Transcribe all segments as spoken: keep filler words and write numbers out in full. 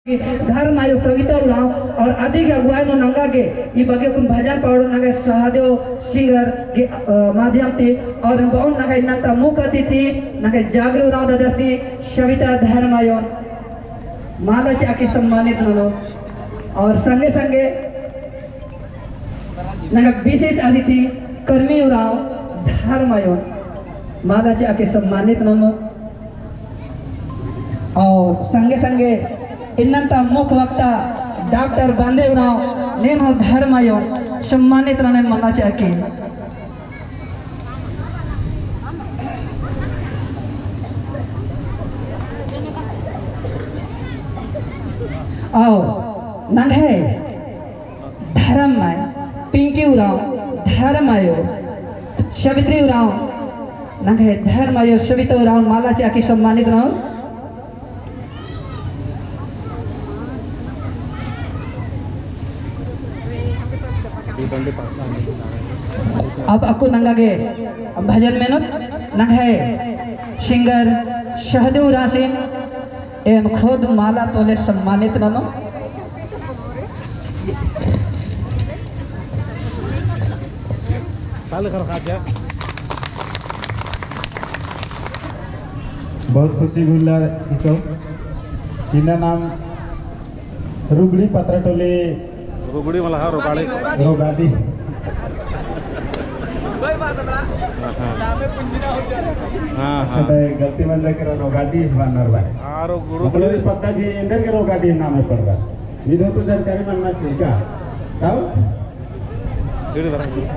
धर्म आयो सविता उराँव और अदी गे अगुवाई नू नंगा गे ई बग्गे कुन भजन पाड़ो नंगा सहदेव सिंगर गे, अ, माध्यम ती और बउन नंगा इन्ना ता मुख्य अतिथि नंगा जागरी उराँव ददस नी सविता धर्म आयो माला चिआ की सम्मानित ननो और संगे संगे नंगा विशेष अतिथि कर्मी उराँव धर्म आयो माला चिआ की सम्मानित ननो। और संगे संगे इन्ना ता मुख्य वक्ता डॉक्टर बांदे उराँव नीन हूँ धर्म आयो सम्मानित नने माला चिआ की। और नंग्है धर्म माय पिंकी उराँव, धर्म आयो सवित्री उराँव, नंग्है धर्म आयो सविता उराँव माला चिआ की सम्मानित ननो। अब अक्कु नंगा गे भजन मेनोत, नंग्है सिंगर सहदेव उराँवसिन एन खुद माला तोले सम्मानित ननो। बहुत खुशी हुल्ला इको। इन्ना नाम रुगड़ी पतरा टोली। रुगड़ी मला हा, रोगाड़ी। रोगाड़ी। हाँ, हाँ। हाँ, हाँ। अच्छा, तो गलती मंजा केरा, रोगाड़ी बअनर बा। हाँ, रो-, रुगड़ी। मतलब पत्ता जी एन्देर गे रोगाड़ी नामे पड़रा। इधर तो जानकारी मन्ना चाहिए का? तब?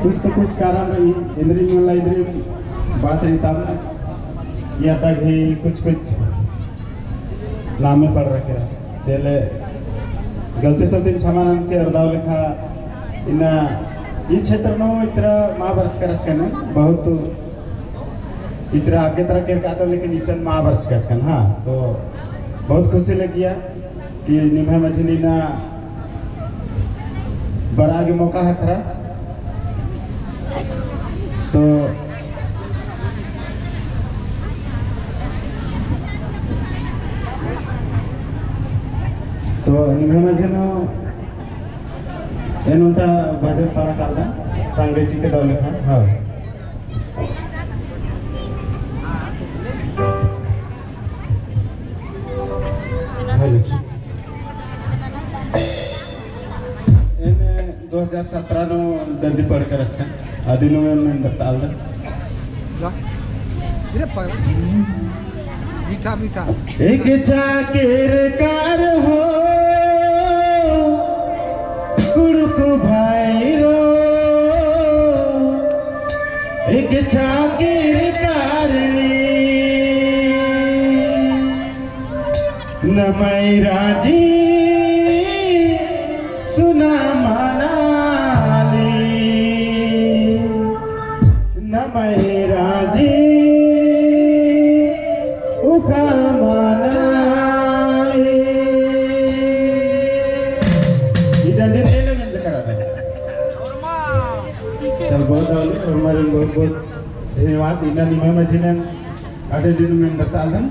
कुछ तो कुछ कारण रई, इन्द्रिम मला इन्द्रिम बात रई तब ना। या तक ही कुछ कुछ नामे पड़रा केरा। से ले गलती सलती क्षमा ननके अरदव लेखा इन्ना ई क्षेत्र नू इतरा मा बरचका रहचकन, बहुत इतरा आगे तरा केरका रअदन, लेकिन इसन मा बरचका रहचकन। हाँ, तो बहुत खुशी लग्गिया कि निम्है मझी नू इन्ना बरआ गे मौका हखरा। तो, तो निम्है मझी नू एन ओन्टा भजन पाड़ा कालदन, संगे चिके दव लेखा। हाँ। हेलो जी। एन दो हज़ार सत्रह नू डंडी पड़का रहचकन, अदिन नू एन मेंदर तालदन। ला। इरे पागल। मीठा, मीठा। एक चाकिर कर हो, कुँड़ुख़ भैरो, एक चाकिर कर ले। नम्है राजी सुना मनाली। नम्है राजी उखा मनाली। इदा दिन एन्ने मेंदका रअदन। चल, बहुत आले, और हमारे बहुत बहुत धन्यवाद। इन्ना निम्है मझी नू अदे दिन मेंदर तालदन।